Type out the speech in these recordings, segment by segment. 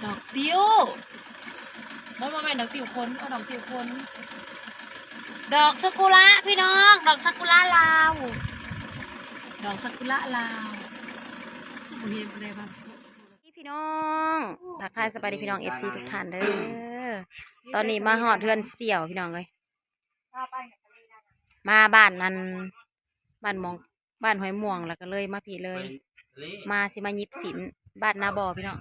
ດອກຕິ້ວ ບໍ່ ບໍ່ແມ່ນດອກຕິ້ວຄົນ ເອົາດອກຕິ້ວຄົນ ດອກຊາກຸຣະພີ່ນ້ອງ ດອກຊາກຸຣະລາວ ດອກຊາກຸຣະລາວ ບໍ່ເຫັນຜູ້ໃດວ່າ ພີ່ນ້ອງ ທັກທາຍສະບາຍດີພີ່ນ້ອງ ເອັຟຊີ ທຸກທ່ານເດີ. ຕອນນີ້ມາຮອດເຮືອນສ່ຽວພີ່ນ້ອງເອີຍ ມາບ້ານນັ້ນ ບ້ານໝອງ ບ້ານຫ້ວຍມ່ວງ ແລ້ວກໍເລີຍມາພີ້ເລີຍ ມາຊິມາຫຍິບສິນ ບ້ານນາບໍ່ພີ່ນ້ອງ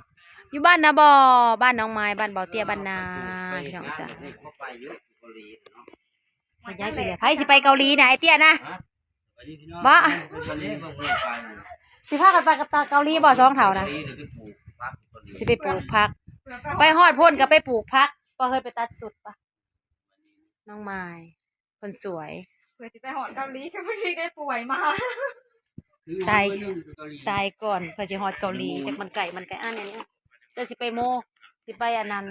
ຢູ່ບ້ານນາບໍ່ ບ້ານໜອງໄມ້ ບ້ານເບົາເຕ້ຍ ບ້ານນາ ພີ່ນ້ອງຈ້າ. ໄປຢູ່ເກົາຫຼີເນາະ ໄປຢາກອີກແລ້ວ ໃຜຊິໄປເກົາຫຼີນະ ໄອ້ເຕ້ຍນະ ຮະ? ບໍ່ ຊິພາກັນໄປເກົາຫຼີບໍ່ ສອງເຖົ້ານະ ຊິໄປປູກຜັກ ໄປຮອດພຸ້ນກໍໄປປູກຜັກ ບໍ່ເຄີຍໄປຕັດສຸດປະ ນ້ອງມາຍ ຄົນສວຍ ເພື່ອຊິໄປຮອດເກົາຫຼີ ກໍບໍ່ໄດ້ປ່ວຍມາ ຕາຍ ຕາຍກ່ອນເພື່ອຊິຮອດເກົາຫຼີ ຈັກມັນໄກ ມັນໄກ ອັນນີ້ ແຕ່ຊິໄປໂມ ຊິໄປອັນນັ້ນ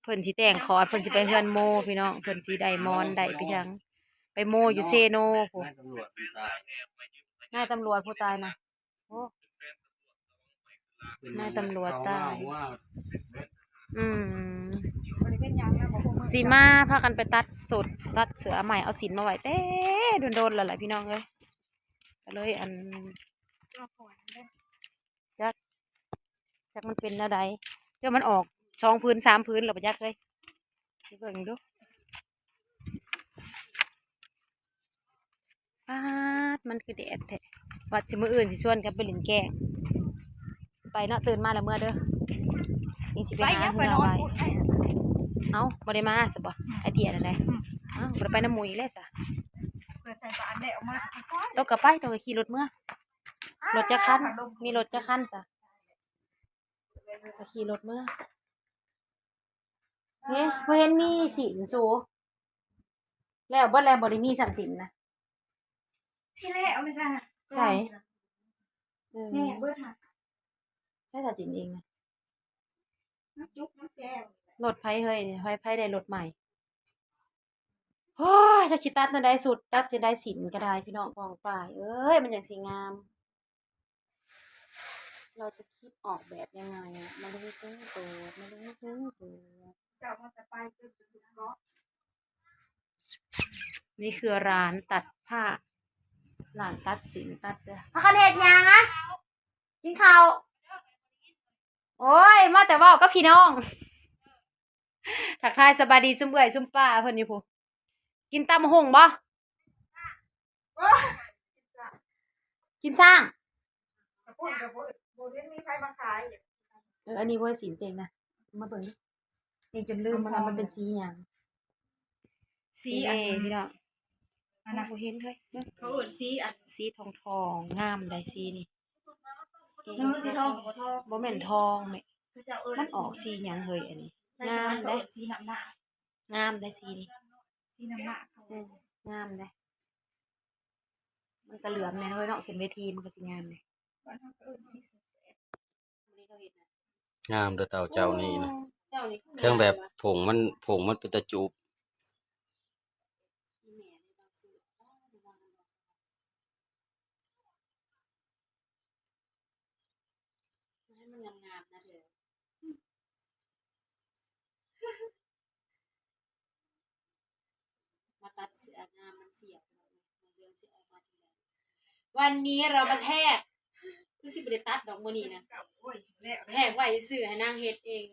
ເພິ່ນຊິແຕ່ງຄອດ ເພິ່ນຊິໄປເຮືອນໂມພີ່ນ້ອງ ເພິ່ນຊິໄດ້ໝອນໄດ້ໄປຫຍັງ ໄປໂມຢູ່ເຊໂນພຸ້ນ ນາຍຕຳຫຼວດຜູ້ຕາຍນະ. ໂອ້ ນາຍຕຳຫຼວດຕາຍ ອືມ ຊິມາພາກັນໄປຕັດສົດ ຕັດເສື້ອໃໝ່ ເອົາສິນມາໄວ້ແຕ່ດົນໆ ແລ້ວແຫຼະພີ່ນ້ອງເອີຍ ກໍເລີຍອັນ ຈັກ ຈັກມັນເປັນແນວໃດ ຈົນມັນອອກສອງຜືນສາມຜືນແລ້ວບໍ່ຈັກເລີຍ ໄປເບິ່ງດູ. ປາດ ມັນຄືແດດແທ້ ວ່າຊິ ມື້ອື່ນຊິຊວນກັນໄປຫຼິ້ນແກ້ງ ໄປເນາະ ຕື່ນມາແລ້ວເມືອເດີ ຍັງຊິໄປຫາເຮືອໄວ້ ເອົ້າ ບໍ່ໄດ້ມາຊະບໍ່ ໄອເດຍນັ້ນໃດ ເອົ້າ ບໍ່ໄດ້ໄປນຳໝູ່ອີກແລ້ວຊະ ຕົກກໍໄປ ຕົກກໍຂີ່ລົດເມືອ ລົດຈັກຄັນ ມີລົດຈັກຄັນຊະ ກໍຂີ່ລົດເມືອ. ເຮ ບໍ່ເຫັນມີສິນສູ ແລ້ວເບິດແລ້ວ ບໍ່ໄດ້ມີຊ້ຳສິນນະ ທີ່ແລ້ວນີ້ຊະ ໃສ ເອີ ແມ່ນເບິດຫາ ໃສສາສິນເອງນະ ມາຈຸກມາແຈວ ລົດໃຜເຮີ້ຍ ໃຜ ໃຜໄດ້ລົດໃໝ່ ໂອ້ຍ ຈັກຊິຕັດແນວໃດ ສຸດຕັດຈັ່ງໃດ ສິນກໍໄດ້ ພີ່ນ້ອງປ້ອງປາຍເອີຍ ມັນຈັ່ງຊິງາມ. เราจะคิดออกแบบยังไงอะ มาดูซิ เปิด มาดูซิ เปิด เจ้าว่าจะไปจนถึงเกาะ นี่คือร้านตัดผ้า ร้านตัดสินตัดเสื้อ พากันเฮ็ดหยังอะ กินข้าว โอ้ย มาแต่เว้ากับพี่น้อง ทักทายสบายดีซุมเอื้อยซุมป้าเพิ่นอยู่พุ้น กินตำบักหุ่งบ่ กินซ่าง กระปุ้นกระปุ้น บ่เห็นมีไผมาขาย เออ อันนี้บ่สินเต็งนะ มาเบิ่งดู เต็งจนลืมว่ามันเป็นสีหยัง สีอันนี้พี่น้อง อันนั้น บ่เห็นเฮ้ย เบิ่ง เขาเอิ้นสีอัน สีทองๆ งามได้สีนี่ เออ สีทองบ่ทอง บ่แม่นทองแม่ เขาเจ้าเอิ้น มันออกสีหยังเฮ้ยอันนี้ งามเด้ สีน้ำหน้า งามได้สีนี่ สีน้ำหน้าเขา เออ งามได้ มันก็เหลือมแน่เฮ้ยเนาะ ขึ้นเวทีมันก็สิงามเด้ บ้านเฮาก็เอิ้นสีแสด งามเด้อเต้าเจ้านี่นะ เทิงแบบผงมัน ผงมันเป็นตาจูบ ให้มันงามๆนะเธอ มาตัดเสื้องามมันเสียบ เรื่องสิออกมาทีหลัง วันนี้เรามาแทก คือสิบ่ได้ตัดดอกมื้อนี้นะ โอ้ย แล้ว แทกไว้ซื่อให้นางเฮ็ดเอง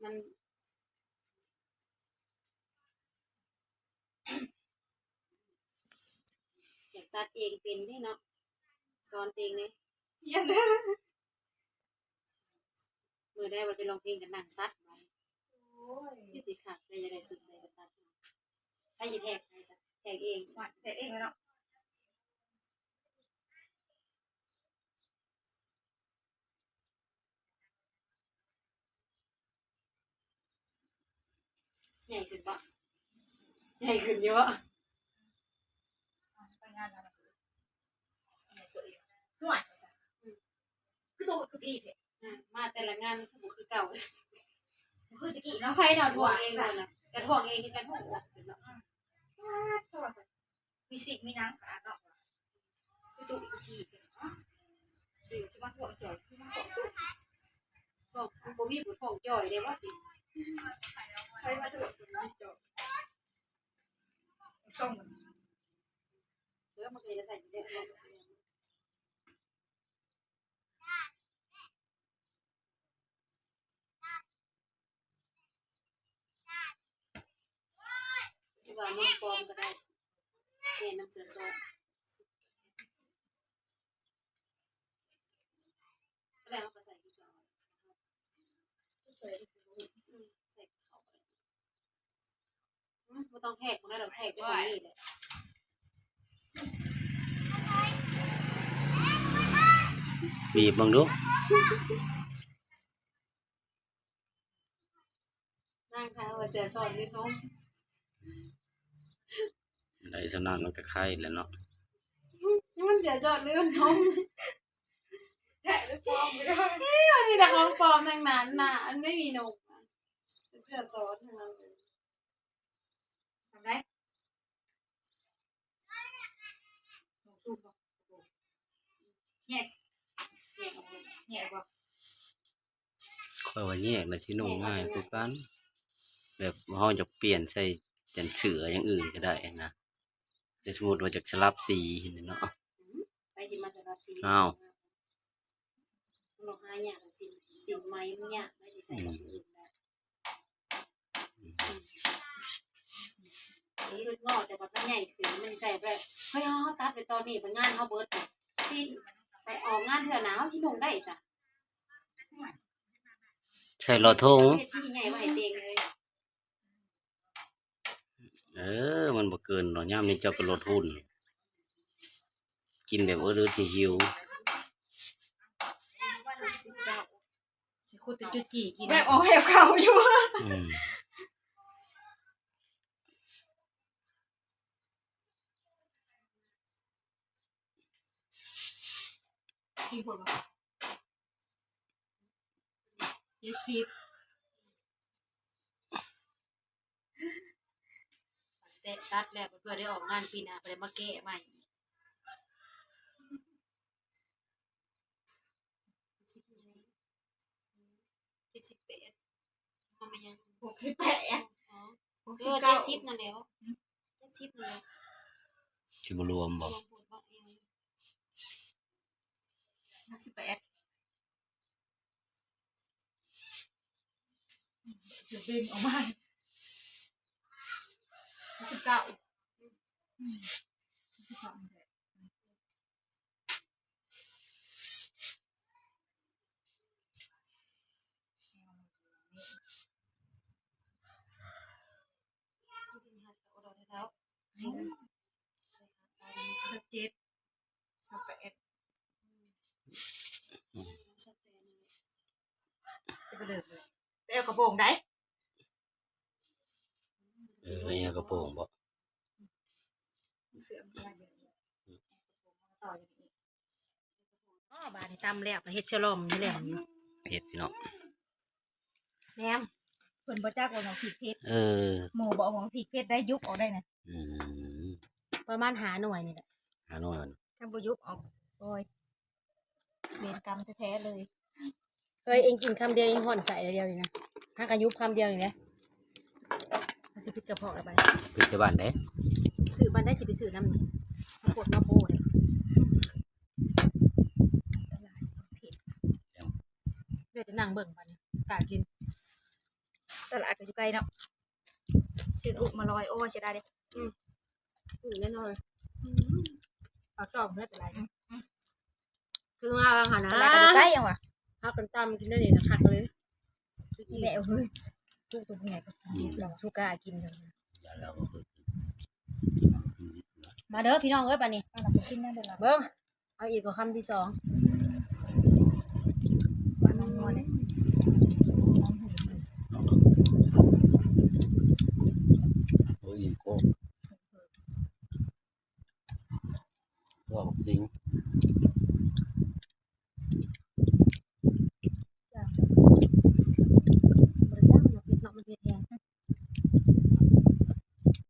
มัน อยากตัดเองเป็นเด้เนาะ สอนเองเด้ เฮียนเด้อ มื้อใดว่าไปร้องเพลงก็นั่งตัดไว้ โอ้ย คือสิคัก ได้ อยากได้สุดใดก็ตัด ใครสิแทกให้ซะ แทกเอง ว่าแทกเองเนาะ ใหญ่ขึ้นบ่ ใหญ่ขึ้นอยู่บ่ ห่วย อืม คือโตคือพี่แท้ อืม มาแต่ละงานมันคือบ่คือเก่า บ่คือตะกี้เนาะ ไผเนาะ ทวงเองนั่นน่ะ กะทวงเองคือกัน ทวงออกเนาะ อืม มีสิมีหนังขาดเนาะ คือตู้อีกทีเนาะ คือสิมาทวงจ่อย คือมาทวงตู้ ມີຜູ້ຂອງຈ່ອຍເດ້ບໍ່ຕິ ໃຜມາຖືກຄົນນີ້ຈ່ອຍ ຊ່ອງມັນ ເອີ ມັນກໍຈະໃສ່ຢູ່ແລ້ວ ຊິວ່ານ້ອງປອມກໍໄດ້ ແມ່ນນຳເສືອສອນ ແລ້ວເຮົາກໍໃສ່ຄືເກົ່າ ໃສ່ເຂົ້າໄປ ອືມ ບໍ່ຕ້ອງແທກ ບໍ່ໄດ້ດອກ ແທກແຕ່ຕອງນີ້ແຫຼະ ບີບເບິ່ງດູ. ນາງທາວ່າເສືອສອນຢູ່ທົ່ງ ໄດ້ສ່ຳນັ້ນມັນກໍໄຄແລ້ວເນາະ ມັນເສືອສອນຫຼືມັນທົ່ງ ແທ້ຫຼືປອມ ເອີ ມັນມີແຕ່ຂອງປອມທັງນັ້ນນະ ມັນໄມ່ມີນົກ ເສືອສອນທັງນັ້ນເລີຍ ສ່ຳໃດ? ແຍກ ແຍກອອກ ແຍກອອກບໍ່? ຂ້ອຍວ່າແຍກນະ ຊິນຸ່ງງ່າຍກວ່າກັນ ແບບເຮົາຢາກປ່ຽນໃສ່ເປັນເສືອຢ່າງອື່ນກໍໄດ້ນະ ແຕ່ສົມມຸດວ່າຢາກສະຫຼັບສີເນາະ ໃຜຊິມາສະຫຼັບສີ ອ້າວ ມັນຫາຍາກ ສີ ສີໃໝ່ມັນຍາກ ໃຜຊິໃສ່ກັບຜູ້ອື່ນໄດ້ ອືມ ນີ້ລຸດງໍ້ ແຕ່ວ່າມັນໃຫຍ່ຂຶ້ນ ມັນໃສ່ແບບ ເຮີ້ຍ ເຮົາຕັດໄປຕອນນີ້ ມັນງານເຮົາເບິດ ທີ່ໄປອອກງານເທື່ອໜ້າ ເຮົາຊິນຸ່ງໄດ້ຊະ ໃສ່ລໍຖົງ ເຮັດຊິໃຫຍ່ໄວ້ໃຫ້ເຕັງເລີຍ ເອີ ມັນບໍ່ເກີນດອກ ຍາມນີ້ເຈົ້າກໍລົດຫຸ່ນ ກິນແບບອຶດໆ ຫິວ ຊິຄຸດແຕ່ຈຸຈີ່ກິນ ແບບອອກແບບເກົ່າຢູ່ ອືມ ທີ່ຄົນວ່າ ເຈັດສິບ ແຕະຕັດແລ້ວ ເພື່ອໄດ້ອອກງານປີໜ້າ ບໍ່ໄດ້ມາແກ້ໃໝ່ອີກ ເຈັດສິບແປດ ເຮົາມາຍັງ ຫົກສິບແປດ ຫົກສິບເກົ້າ ເອີ ເຈັດສິບນັ້ນແຫຼະ ເຈັດສິບນັ້ນແຫຼະ ຊິບໍ່ລວມບໍ່? ຫົກສິບແປດ ດຶງອອກມາ ຫົກສິບເກົ້າ ອືມ ຫົກສິບເກົ້າ ຊາວເຈັດ ຊາວແປດ ອືມ ຊາວແປດ ແຕ່ເອົາກະໂປງໄດ້ ເອີ ເອົາກະໂປງບໍ່? ເສື້ອມັນຢູ່ນີ້ ຕໍ່ຢູ່ນີ້ ອໍ ບາດນີ້ຕຳແລ້ວກໍເຮັດສະຫຼອມຢູ່ແລ້ວ ເຮັດພີ່ນ້ອງ ແນມ ເພິ່ນບໍ່ຈັກວ່າໝາກພິກເຜັດ ເອີ ໝູ່ບໍ່ເອົາໝາກພິກເຜັດໄດ້ ຍຸບອອກໄດ້ນະ ອືມ ປະມານຫ້າໜ່ວຍນີ້ແຫຼະ ຫ້າໜ່ວຍ ຄັນບໍ່ຍຸບອອກ ໂອ້ຍ ເວນກຳແທ້ໆເລີຍ ເຮີ້ຍ ເອັງກິນຄຳດຽວເອັງຮ້ອນໄສ້ແລ້ວດຽວນີ້ນະ ຫາກະຍຸບຄຳດຽວນີ້ແຫຼະ ມັນຊິຜິດກະເພາະລະບາດ ຜິດແຕ່ບ້ານເດ້ ຊື້ບ້ານໃດ ຊິໄປຊື້ນຳນີ້ ມາໂພດມາໂພດເດ້ ເດີ ຈະນັ່ງເບິ່ງບາດນີ້ ການກິນ ຕະຫຼາດກໍຢູ່ໃກ້ເນາະ ຊື້ກຸ້ງມາລອຍ ໂອ້ຍ ເສຍດາຍເດ້ ອືມ ກຸ້ງແນ່ນອນ ອືມ ປາກຊ່ອງເດີ ຕະຫຼາດ ອືມ ຄືວ່າຫັ້ນນະ ຕະຫຼາດກໍຢູ່ໃກ້ຫຍັງວະ ເຮົາກັນຕຳກິນໄດ້ນີ້ນະ ຄັກເລີຍ ອີແມ່ເອີຍ ກຸ້ງໂຕໃຫຍ່ກໍກິນ ອືມ ສຸກາກິນ ມາເດີພີ່ນ້ອງເອີຍ ບາດນີ້ ເບິ່ງ ເອົາອີກກໍຄຳທີສອງ ສວນນ້ອງມອນເດ້ ໂອ້ຍ ອີກກໍ ວ່າບັກຈິງ